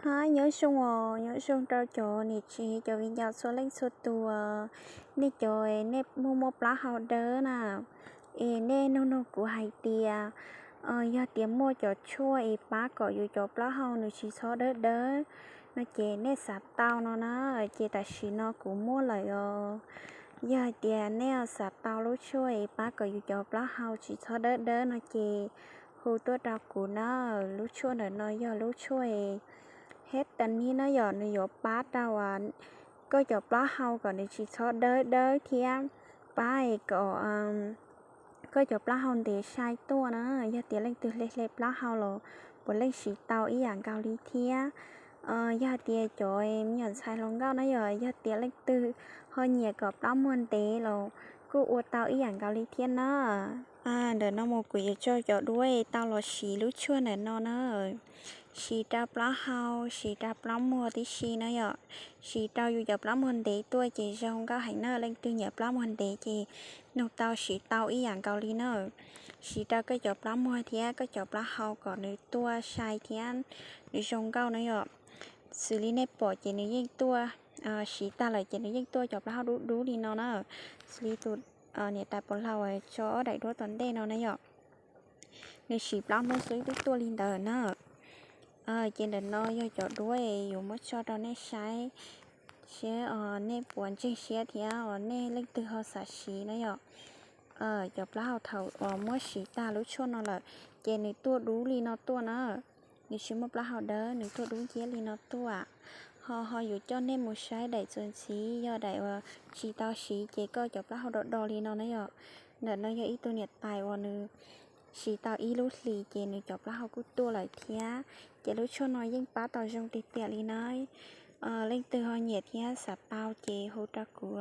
Hais nyob zoo os, nyob zoo rau cov niam tsev cov viv ncaus txhua leej txhua tus. Nej cov nej muaj muaj plaub hau dawb na, es nej nug nug kuv hais tias yog tias muaj cov tshuaj es pab kom yus cov plaub hau nws tsis txhob dawb dawb no ces nej xav tau no na, ces tam sim no kuv muaj lawm os. Yog hais tias nej xav tau lub tshuaj es pab kom yus cov plaub hau tsis txhob dawb dawb no ces hu tuaj rau kuv na. Lub tshuaj ntawm no yog lub tshuaj Heptanil na yom, nws yuav pab rau koj cov plaub hau kom nws tsis txhob dawb dawb thiab pab kom koj cov plaub hau ntev sai tuaj na. Yog tias leej twg hle hle plaub hau los puav leej siv tau ib yam nkaus li thiab. Yog hais tias cov me nyuam ntxhais hluas nkauj na yom, yog tias leej twg ho nyiam kom plaub muag ntev los kuj ua tau ib yam nkaus li thiab na. Ntawm no mus kuv yuav tso cov duab tau los siv lub tshuaj ntawm no na. Siv rau plaub hau, siv rau plaub muag tib si na yom. Siv rau yus cov plaub muag ntev tuaj ces zoo nkauj heev na. Leej twg nyiam plaub muag ntev ces nug tau siv tau ib yam nkaus li na. Siv rau koj cov plaub muag thiab koj cov plaub hau kom nws tuaj sai thiab nws zoo nkauj na yom. Xws li nej pom ces nws yeej tuaj, siv tag lawm ces nws yeej tuaj cov plaub hau dub dub li no na. Xws li tus niam tais pov hlau tso ob daim duab tom ntej no na yom, nws siv plaub hnub xwb twb tuaj li ntawd na. Ces ntawm no yog cov duab yuav muab tso rau nej saib, saib nej puas ntseeg siab thiab nej leej twg ho xav siv na yom. Cov plaub hau thaum uas muab siv tag lub tshuaj no lawm ces nws tuaj dub li no tuaj na. Nws tsis muaj plaub hau dawb, nws tuaj dub nciab li no tuaj. Ho ho yuav coj nej mus saib daim txuas ntxiv, yog daim uas tsis tau siv ces koj cov plaub hau do do li no na yom. Ntawm no yog ib tug niam tais uas nws siv tau ib lub hlis ces nws cov plaub hau kuj tuaj lawm thiab. Ces lub tshuaj no yeej pab tau zoo tiag tiag li na. Leej twg ho nyiam thiab xav tau ces hu rau kuv